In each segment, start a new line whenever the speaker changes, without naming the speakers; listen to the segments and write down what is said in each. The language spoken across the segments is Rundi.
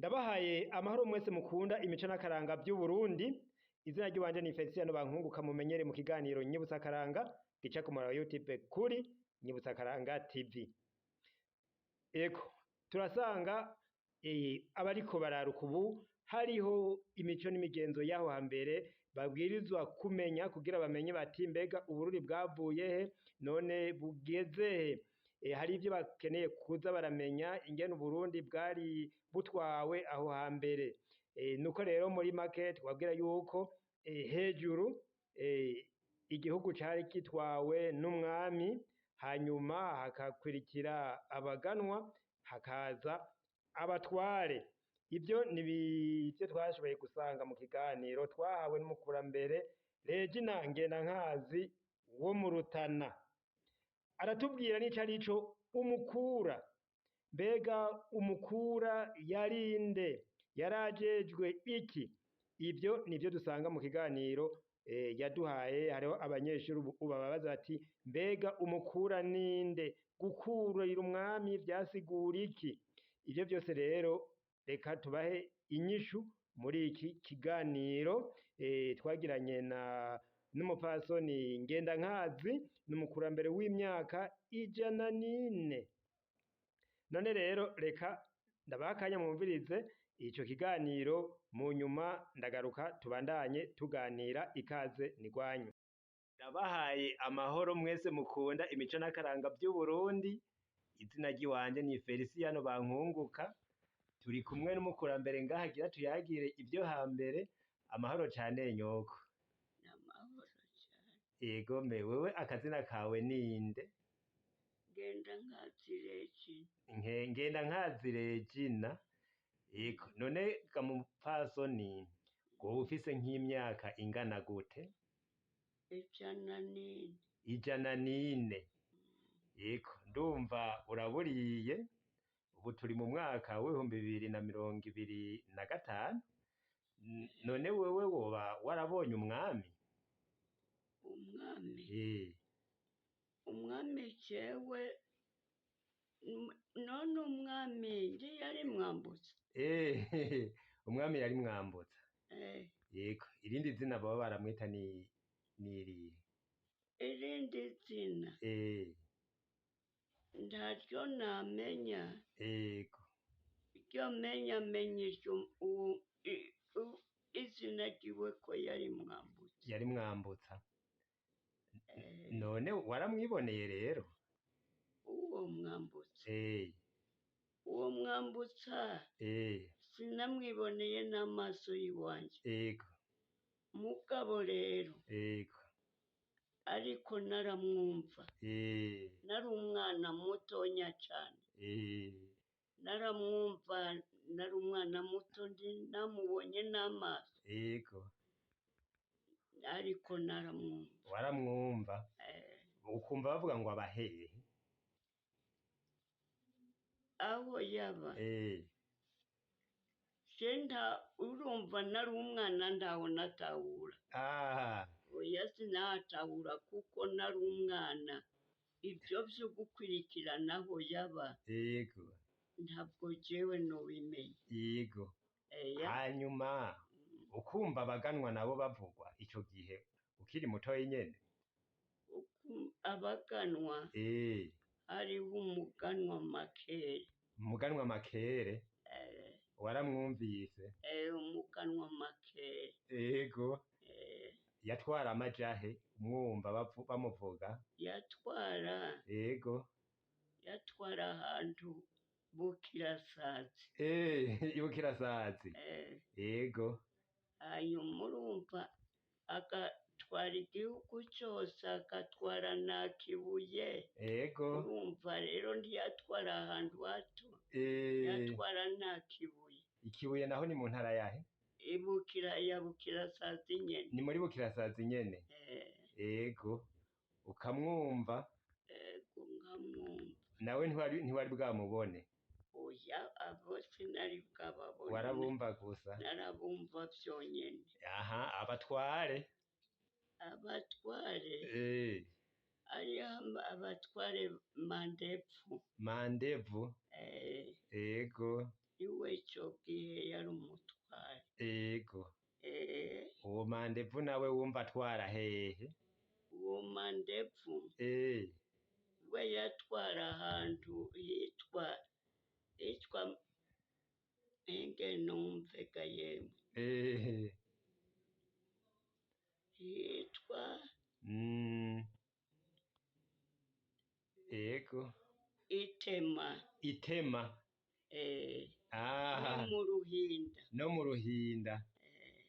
Ndabahaye amahoro mwese mukunda imico n'akaranga vy'Uburundi. Izina ry'iwanje ni Feliciano Bankunguka, mumenyere mu kiganiro Nyibutsa Akaranga gica ku muhora wa YouTube kuri Nyibutsa Akaranga TV. Ego, turasanga abariko bararuka ubu hariho imico n'imigenzo y'aho hambere babwirizwa kumenya kugira bamenye bati mbega Uburundi bwavuye he, none bugeze he? Hari ivyo bakeneye kuza baramenya ingene Uburundi bwari butwawe aho hambere. Nuko rero muri make twabwira yuko hejuru igihugu cari gitwawe n'umwami, hanyuma hakakwirikira abaganwa, hakaza abatware. Ivyo ni ivyo twashoboye gusanga mu kiganiro twahawe n'umukurambere Regina Ngendankazi wo mu Rutana. Aratubwira n'ico arico umukura. Mbega umukura yari nde? Yarajejwe iki? Ivyo nivyo dusanga mu kiganiro yaduhaye. Hariho abanyeshuri ubu babaza bati mbega umukura ninde? Gukurira umwami vyasigura iki? Ivyo vyose rero reka tubahe inyishu muri iki kiganiro twagiranye na n'umupfasoni Ngendankazi, n'umukurambere w'imyaka 104. None rero reka ndabaha akanya mwumvirize ico kiganiro, mu nyuma ndagaruka tubandanye tuganira. Ikaze ni rwanyu. Ndabahaye amahoro mwese mukunda imico n'akaranga vy'Uburundi. Izina ry'iwanje ni Feliciano Bankunguka. Turi kumwe n'umukurambere ngaha agira tuyagire ivyo hambere. Amahoro cane nyoko.
Namahoro cyane.
Yego mbe, wewe akazina kawe ninde?
Ngendankazi Regina.
Ngendankazi Regina. Yego, none ga mupfasoni, wowe ufise nk'imyaka ingana gute?
104.
104. Yego, ndumva uraburiye. Ubu turi mu mwaka w'2025. None wewe woba warabonye umwami?
Umwami? Umwami jewe none umwami ndi yari Mwambutsa.
Umwami yari Mwambutsa. Yego, irindi zina baba baramwita ni irihe?
Irindi zina ntaryo namenya. Iryo menya menya iryo izina ryiwe ko yari Mwambutsa.
Yari Mwambutsa. None waramwiboneye rero?
Uwo Mwambutsa? Uwo Mwambutsa sinamwiboneye n'amaso y'iwanje. Mugabo rero ariko naramwumva. Nari umwana mutonya cane. Naramwumva, nari umwana muto, ndi namubonye n'amaso. Ariko naramwumva.
Waramwumva. Ukumva bavuga ngo abahehe?
Aho yaba? Je nta urumva nari umwana, ntaho natahura. Oya, sinahatahura kuko nari umwana. Ivyo vyo gukurikirana aho yaba ntabwo jewe nobimenya. Eya.
Hanyuma ukumva abaganwa nabo bavugwa ico gihe ukiri mutoyi nyene?
Abaganwa? Hariho umuganwa Makere.
Umuganwa Makere? Waramwumvise?
Umuganwa Makere.
Yatwara amajahe umwumva bamuvuga?
Yatwara yatwara ahantu Bukirasazi.
Ibukirasazi.
Hanyuma urumva agatwara igihugu cyose, agatwara na Kibuye. Urumva rero ntiyatwara ahantu hato. Yatwara nta Kibuye.
Ikibuye naho ni mu ntara yahe?
Ibukira ya Bukirasazi nyene.
Ni muri Bukirasazi nyene. Ukamwumva?
Ego, nkamwumva.
Nawe ntiwari bwamubone?
Oya, abo sinari bwababone.
Warabumva gusa?
Narabumva vyonyene.
Aha, abatware?
Abatware hariho abatware Mandevu.
Mandevu.
Niwe ico gihe yari umutware.
Ego. Uwo Mandevu nawe wumva atwara hehe?
Uwo Mandevu we yatwara ahantu hitwa enge numvega yemwe, hitwa
Ego.
Itema.
Itema.
No mu Ruhinda.
No mu Ruhinda.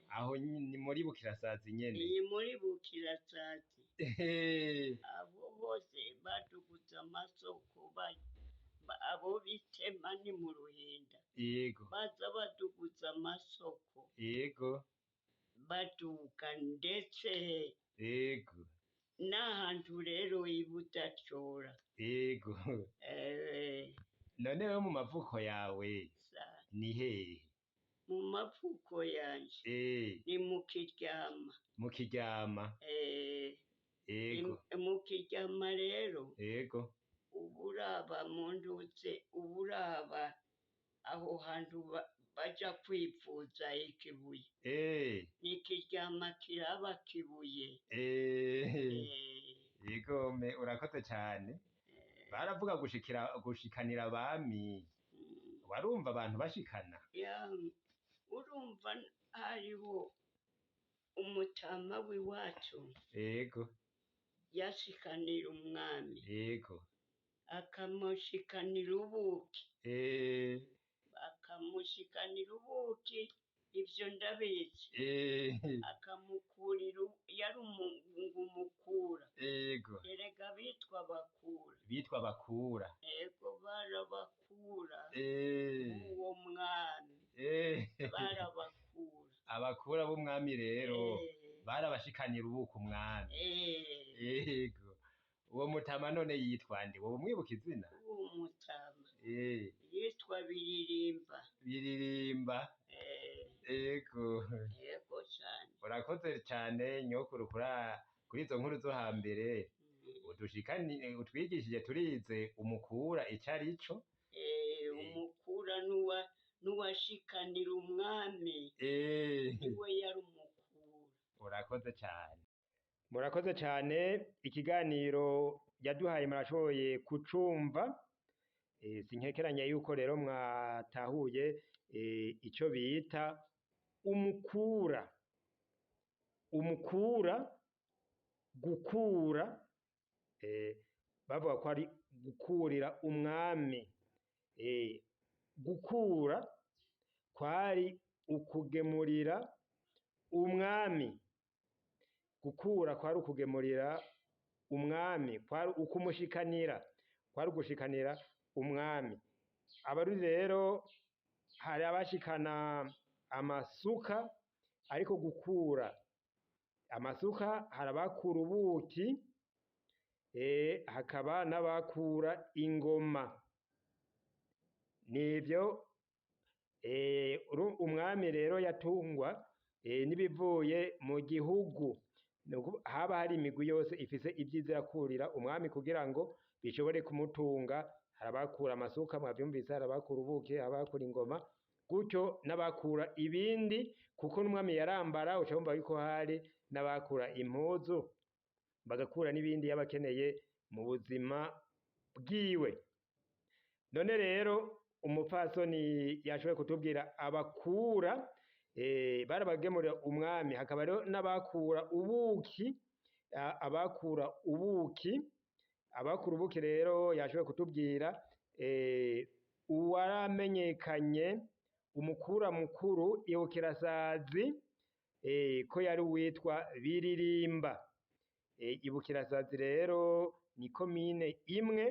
Aho ni muri Bukirasazi nyene.
Iyi muri Bukirasazi. Abo bose baduguza amasoko, abo bitema ni mu Ruhinda.
Yego.
Baza baduguza amasoko.
Yego.
Baduga ndetse
Yego.
n'ahantu rero ibudacora.
Yego. None wewe mu mavuko yawe ni hehe?
Mu mavuko yanje ni mu Kiryama.
Mu Kiryama. Yego.
Mu Kiryama rero.
Yego.
Uburaba mu nduze, uburaba aho hantu baja kwivuza ikibuye. Ni Kiryama kiraba Kibuye.
Yego, me urakoze cyane. Baravuga gushikanira abami. Warumva abantu bashikana?
Ya, urumva hariho umutama w'iwacu.
Yego.
Yashikanira umwami.
Yego.
Akamushikanira ubuki. Akamushikanira ubuki, ivyo ndabizi. Akamukurira, yari umukura.
Yego.
Erega bitwa bakura.
Bitwa bakura.
Ego, barabakura. Uwo mwami. Barabakura.
Abakura b'umwami rero barabashikanira ubuki umwami. Yego. Uwo mutama none yitwa nde? Wowe umwibuka izina?
Uwo mutama yitwa Biririmba.
Biririmba. Yego.
Yego cyane.
Urakoze cyane nyokuru kuri izo nkuru zo hambere. Utwigishije turize umukura ico ari cyo.
Umukura nuwashikanira umwami. Niwe yari umukura.
Urakoze cyane. Murakoze cyane, ikiganiro yaduhaye murashoboye kucumva. Sinkekeranya yuko rero mwatahuye ico bita umukura. Umukura, gukura, bavuga ko ari gukurira umwami. Gukura kwari ukugemurira umwami. Gukura kwari ukugemurira umwami, kwari ukumushikanira, kwari ugushikanira umwami. Abarundi rero hari abashikana amasuka, ariko gukura amasuka hari abakura ubuki, hakaba n'abakura ingoma. Nivyo umwami rero yatungwa n'ibivuye mu gihugu. Haba hari imigwi yose ifise ivyiza irakurira umwami kugira ngo bishobore kumutunga. Hari abakura amasuka mwavyumvise, hari abakura ubuki, abakura ingoma, gutyo n'abakura ibindi, kuko n'umwami yarambara, uca wumva yuko hari n'abakura impuzu, bagakura n'ibindi yabakeneye mu buzima bwiwe. None rero umupfasoni yashoboye kutubwira abakura, barabagemurira umwami, hakaba rero n'abakura ubuki, abakura ubuki, abakura ubuki rero yashoboye kutubwira uwaramenyekanye umukura mukuru Ibukirasazi, ko yari uwitwa Biririmba. Ibukirasazi rero ni komine imwe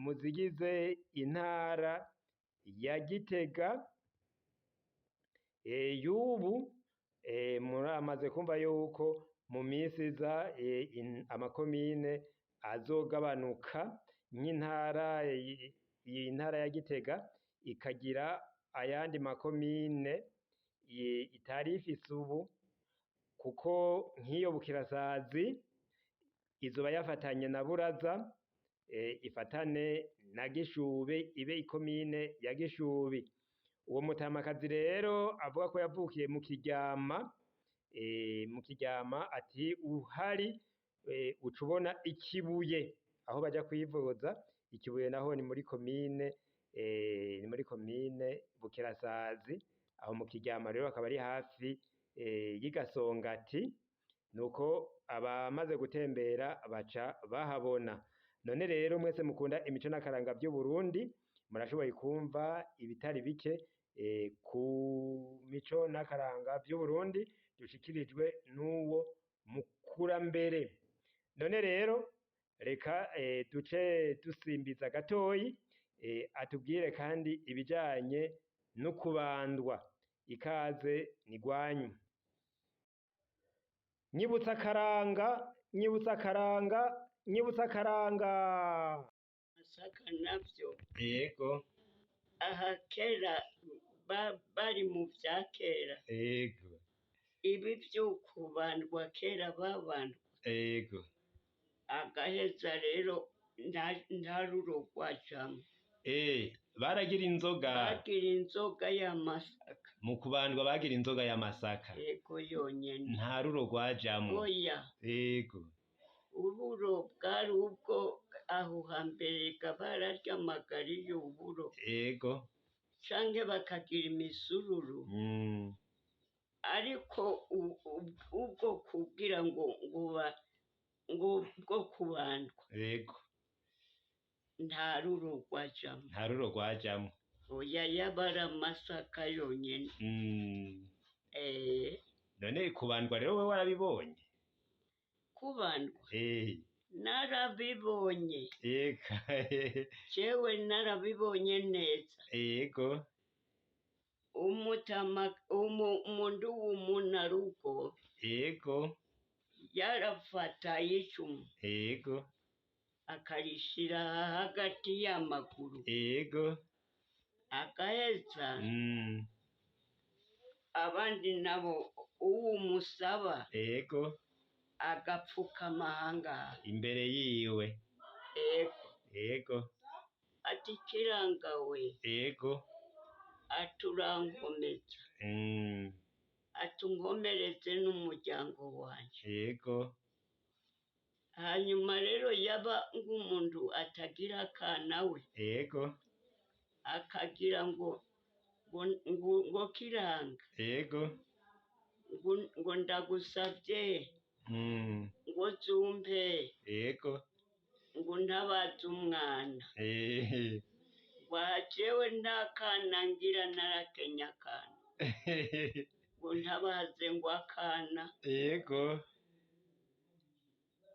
mu zigize intara ya Gitega. Y'ubu muramaze kumva yuko mu minsi iza amakomine azogabanuka, nk'intara iyi ntara ya Gitega ikagira ayandi makomine itari ifise ubu, kuko nk'iyo Bukirasazi izoba yafatanye na Buraza, ifatane na Gishubi ibe ikomine ya Gishubi. Uwo mutamakazi rero avuga ko yavukiye mu Kiryama, mu Kiryama ati uhari uca ubona Ikibuye aho baja kwivuza. Ikibuye naho ni muri komine ni muri komine Bukirasazi. Aho mu Kiryama rero akaba ari hafi y'iGasongati, nuko abamaze gutembera baca bahabona. None rero mwese mukunda imico n'akaranga vy'Uburundi, murashoboye kumva ibitari bike ku mico n'akaranga vy'Uburundi dushikirijwe n'uwo mukurambere. None rero reka duce dusimbiza gatoyi, atubwire kandi ibijanye no kubandwa. Ikaze ni gwanyu. Nyibutsa akaranga, nyibutsa akaranga, nyibutsa akaranga.
Masaka navyo
Yego,
aha kera bari mu vya kera,
yego,
ibi vy'ukubandwa kera babandwa,
yego.
Agaheza rero nta ruro rwajamwo.
Baragira inzoga.
Bagira inzoga y'amasaka.
Mu kubandwa bagira inzoga y'amasaka.
Yego, yonyene.
Nta ruro rwajamwo.
Oya.
Yego.
Uburo bwari ubwo aho hambere ga bararya amagari y'uburo,
Yego.
canke bakagira imisururu, ariko ubwo kugira ngo ngo bwo kubandwa,
Yego.
nta ruro rwajamwo.
Nta ruro rwajamwo.
Oya, yabara amasaka yonyene.
None kubandwa rero wewe warabibonye?
Kubandwa narabibonye.
Eka.
Jewe narabibonye neza.
Yego.
Umutama umuntu w'umunarugo
Yego.
yarafata icumu,
Yego.
akarishira hagati y'amaguru,
Yego.
agaheza abandi nabo uwumusaba
Yego.
agapfukama ahangaha
Imbere yiwe.
Ego.
Yego.
Ati kiranga we,
Yego.
aturankomeza, atunkomereze n'umuryango wanje.
Yego.
Hanyuma rero yaba nk'umuntu atagira akana we,
Yego.
akagira ngo kiranga,
Yego.
ngo ndagusavye, ngo zumpe,
Yego.
ngo ntabaze umwana, ngo jewe nta kana ngira, narakenya akana, ngo ntabaze ngo akana,
Yego.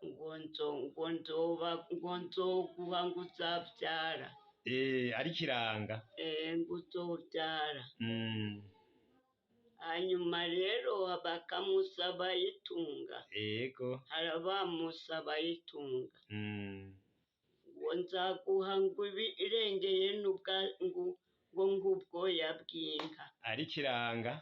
ngo nzo ngo nzoba ngo nzoguha ngo uzavyara.
Ari kiranga.
Ngo uzovyara. Hanyuma rero bakamusaba itunga.
Yego.
Hari abamusaba itunga, ngo nzaguha ngo ibirengeye n'ubwa ngo ngubwoya bw'inka.
Ari kiranga.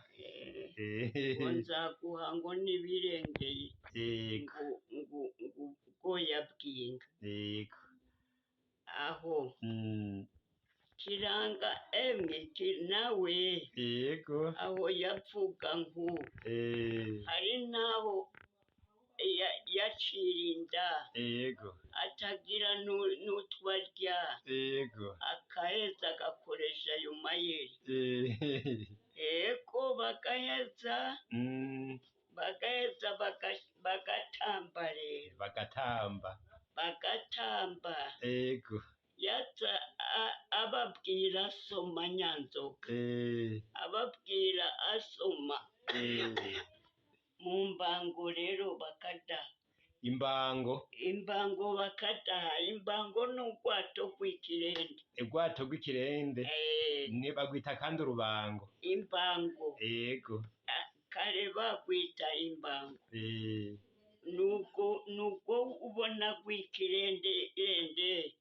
Ngo nzaguha ngo n'ibirengeye
Yego.
ngo ubwoya bw'inka.
Yego.
Aho kiranga emwe nawe,
Yego.
aho yavuga nk'ubu, hari n'aho yacira inda,
Yego.
atagira n'utwo arya,
Yego.
akaheza agakoresha ayo mayeri. Ego, bagaheza, bagaheza bagatamba rero.
Bagatamba.
Bagatamba.
Yego.
Yaza ababwira asoma nyanzoga, ababwira asoma mu mbango rero bakadaha.
Imbango.
Imbango bakadaha. Imbango ni ubwato bw'ikirende.
Ubwato bw'ikirende.
Eh,
Ni bagwita kandi urubango.
Imbango.
Yego.
Kare bagwita imbango. Nubwo ubona rw'ikirende rende,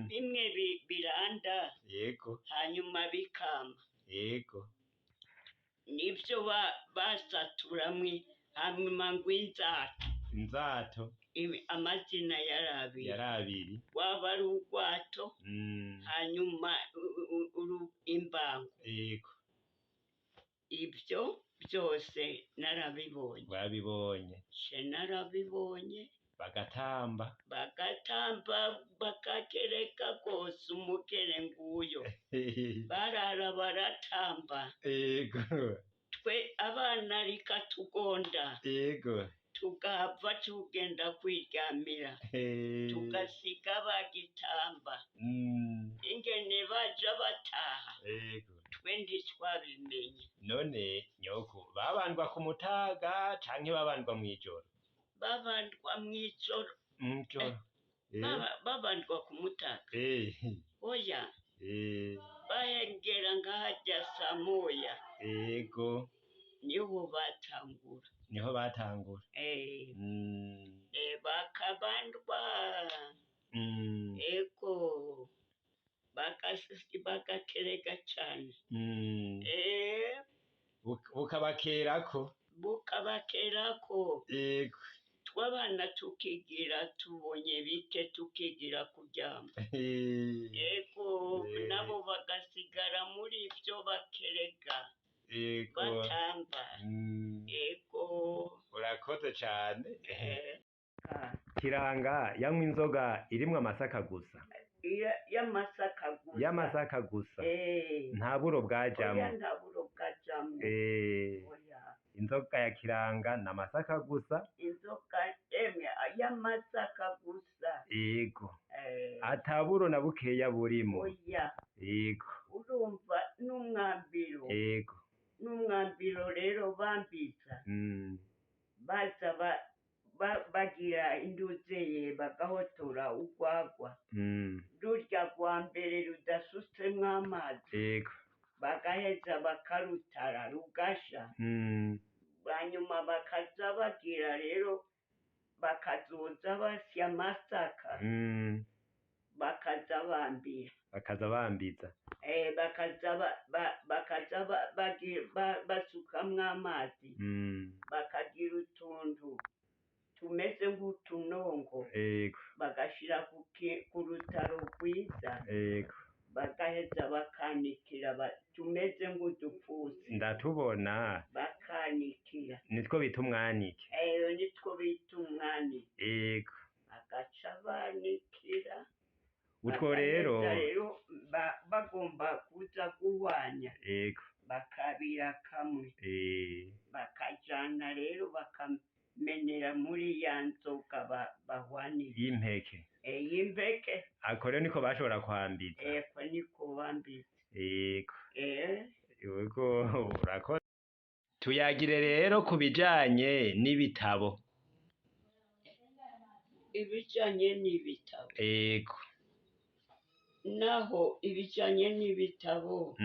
bimwe biranda,
Yego.
hanyuma bikama.
Yego.
Nibyo basaturamwe hanyuma ngo inzato.
Inzato.
Amazina yari abiri.
Yari abiri.
Waba ari urwato, hanyuma imbango.
Yego.
Ibyo byose narabibonye.
Wabibonye.
Je narabibonye.
Bagatamba.
Bagatamba bakakereka rwose umukere nguyo. Barara baratamba.
Yego.
Twe abana rikatugonda.
Yego.
Tugahava tugenda kwiryamira. Tugasiga bagitamba. Ingene baja bataha.
Yego.
Twe ntitwabimenye.
None nyoko babandwa ku mutaga canke babandwa mw'ijoro?
Babandwa mw'ijoro.
Mw'ijoro.
Babandwa ku mutaga. Oya. Bahengera ngaharya saa moya.
Yego.
Niho batangura.
Niho batangura.
Bakabandwa. Ego. Bakakereka cane.
Bukabakerako.
Bukabakerako.
Yego.
Twabana tukigira tubonye bike tukigira kuryama. Ego, nabo bagasigara muri ivyo bakereka.
Yego.
Batamba. Ego.
Urakoze cane. Kiranga yanywa inzoga irimwo amasaka gusa.
Y'amasaka gusa.
Y'amasaka gusa. Nta buro bwajamwo.
Oya, nta buro bwajamwo. Oya.
Inzoga ya Kiranga ni amasaka gusa.
Inzoga emwe y'amasaka gusa.
Yego. Ata buro na bukeya burimo.
Oya.
Yego.
Urumva n'umwambiro.
Yego.
N'umwambiro rero bambiza. Baza bagira induzeye bagahotora urwagwa. Rurya rwa mbere rudasutsemwo amazi.
Yego.
Bagaheza bakarutara rugasha. Hanyuma bakaza bagira rero bakazoza basya amasaka. Bakaza bambira.
Bakaza bambiza.
Bakaza basukamwo amazi. Bakagira utuntu tumeze nk'utunongo.
Yego.
Bagashira ku rutaro rwiza.
Yego.
Bagaheza bakanikira tumeze nk'udupfusi.
Ndatubona.
Bakanikira.
Nitwo bita umwanike.
Nitwo bita umwanike.
Yego.
Bagaca banikira.
Utwo rero.
Rero bagomba kuza guhwanya.
Yego.
Bakabira kamwe. Bakajana rero bakamenera muri ya nzoga bahwanira.
Y'impeke.
Y'impeke.
Ako rero niko bashobora kwambiza.
Eko niko bambiza.
Yego. Yego, urakoze. Tuyagire rero ku bijanye n'ibitabo.
Ibijanye n'ibitabo.
Yego.
Naho ibijanye n'ibitabo.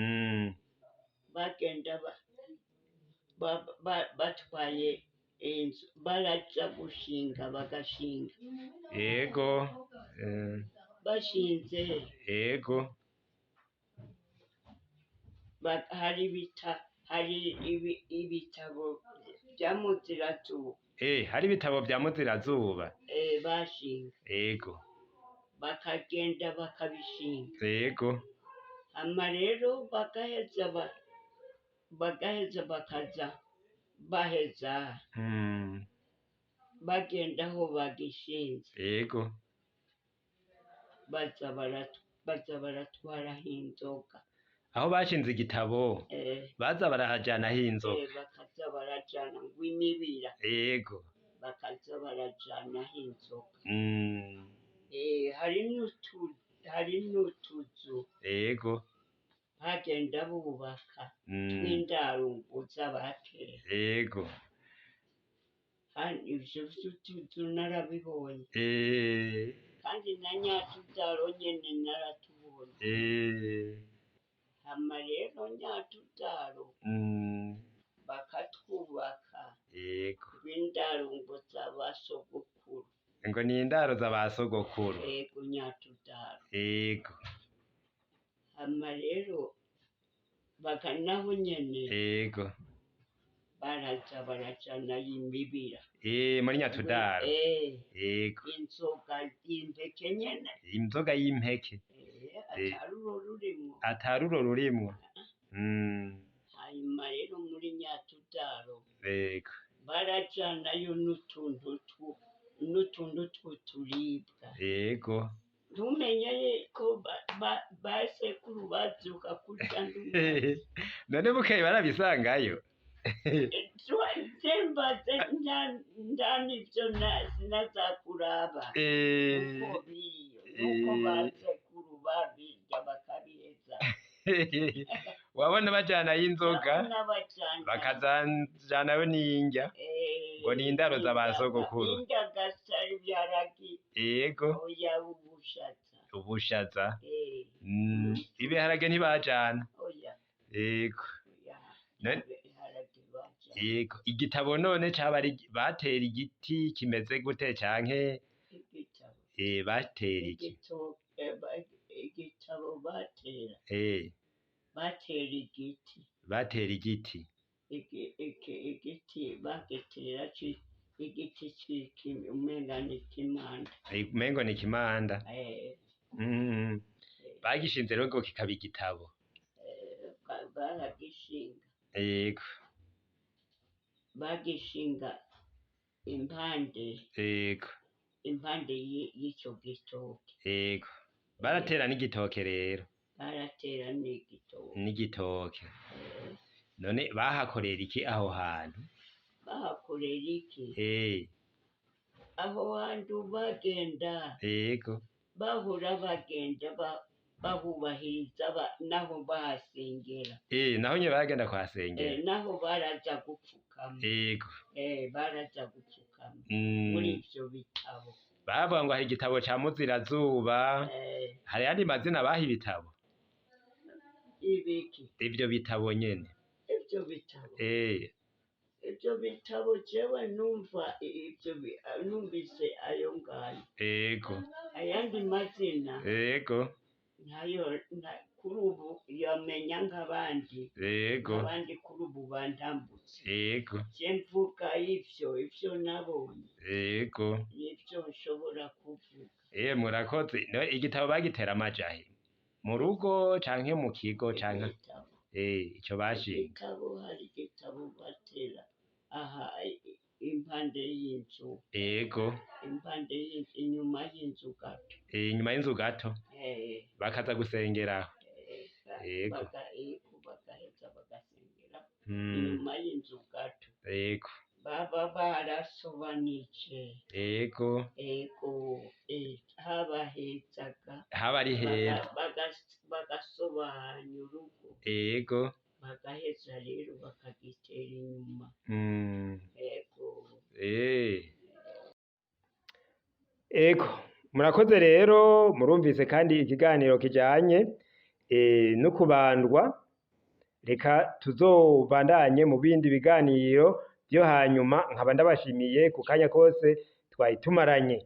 Bagenda batwaye inzu, baraja gushinga bagashinga.
Yego.
Bashinze.
Yego.
Hari ibitabo vya Muzirazuba.
Hari ibitabo vya Muzirazuba.
Bashinga.
Yego.
Bakagenda bakabishinga.
Yego.
Hama rero bagaheza bakaza baheza. Bagenda aho bagishinze.
Yego.
Baza baratwaraho inzoga.
Aho bashinze igitabo. Baza barahajanaho inzoga.
Bakaza barajana ngo imibira.
Yego.
Bakaza barajanaho inzoga. Hari n'utuzu.
Yego.
Bagenda bubaka tw'indaro z'abakera.
Yego.
Kandi ivyo vy'utuzu narabibonye. Kandi na nyatudaro nyene naratubonye. Hama rero nyatudaro bakatwubaka.
Yego.
Tw'indaro ngo z'abasogokuru.
Ngo ni indaro z'abasogokuru.
Yego, nyatudaro.
Yego.
Hama rero naho nyene.
Yego.
Baraza barajanayo imibira.
Muri Nyatudaro.
Eh,
Yego.
inzoga y'impeke nyene.
Inzoga y'impeke.
Eh, ataruro rurimwo.
Ataruro rurimwo.
Hanyuma rero muri Nyatudaro
Yego.
barajanayo n'utuntu tw'uturibwa.
Yego.
Ntumenye ko basekuru bavyuka kurya ndumazi.
None bukeye barabisangayo?
Zembaze ndanivyo sinazakuraba uko biriyo nuko basekuru babirya bakabiheza.
Wabona bajanayo inzoga,
Ndabona bajana
bakazajanayo n'indya, ngo ni indaro za ba sogokuru.
Indya gasa ibiharage.
Yego.
Oya, ubushaza.
Ubushaza. Ibiharage ntibajana.
Oya.
Yego.
Oya. Ibiharage bajana.
Yego. Igitabo none caba ari batera igiti kimeze gute canke
Igitabo.
Batera iki?
Igitabo batera. Batera igiti.
Batera igiti.
Igiti bagitera igiti umenga ni ikimanda.
Umengo ni ikimanda. Bagishinze rero ngo kikaba igitabo.
Baragishinga.
Yego.
Bagishinga impande.
Yego.
Impande y'ico gitoke.
Yego. Baratera n'igitoke rero.
Baratera n'igitoke.
N'igitoke. None bahakorera iki aho hantu?
Bahakorera iki? Aho hantu bagenda.
Yego.
Bahora bagenda bahubahiriza naho bahasengera.
Naho nyene baragenda kuhasengera.
Naho baraja gupfukama.
Yego.
Baraja gupfukama. Muri ivyo bitabo.
Bavuga ngo hari igitabo ca Muzirazuba. Hari ayandi mazina baha ibitabo?
Ibiki?
Ivyo bitabo nyene.
Ivyo bitabo. Ivyo bitabo jewe numva ivyo numvise ayo ngayo.
Yego.
Ayandi mazina.
Yego.
Ntayo kuri ubu yamenya nk'abandi.
Yego.
Abandi kuri ubu bandambutse.
Yego.
Je mvuga ivyo nabonye.
Yego.
Nivyo nshobora kuvuga.
Murakoze. No, igitabo bagitera amajahe? Mu rugo canke mu kigo canke?
Igitabo.
Ico bashinga.
Igitabo, hari igitabo batera aha impande y'inzu.
Yego.
Impande y'inzu, inyuma y'inzu gato.
Inyuma y'inzu gato. Bakaza gusengeraho. Yego.
Bagaheza bagasengera inyuma y'inzu gato.
Yego.
Baba barasobanije.
Yego.
Ego, habahezaga.
Haba ari heza.
Bagasobanya urugo.
Yego.
Bagaheza rero bakagitera inyuma. Ego.
Ego, murakoze rero, murumvise kandi ikiganiro kijanye no kubandwa. Reka tuzobandanye mu bindi biganiro vyo hanyuma, nkaba ndabashimiye ku kanya kose twayitumaranye.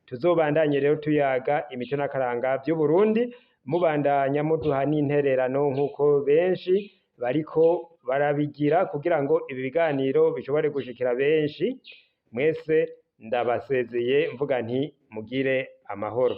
Tuzobandanye rero tuyaga imico n'akaranga vy'Uburundi, mubandanya muduha n'intererano nk'uko benshi bariko barabigira kugira ngo ibi biganiro bishobore gushikira benshi. Mwese ndabasezeye mvuga nti mugire amahoro.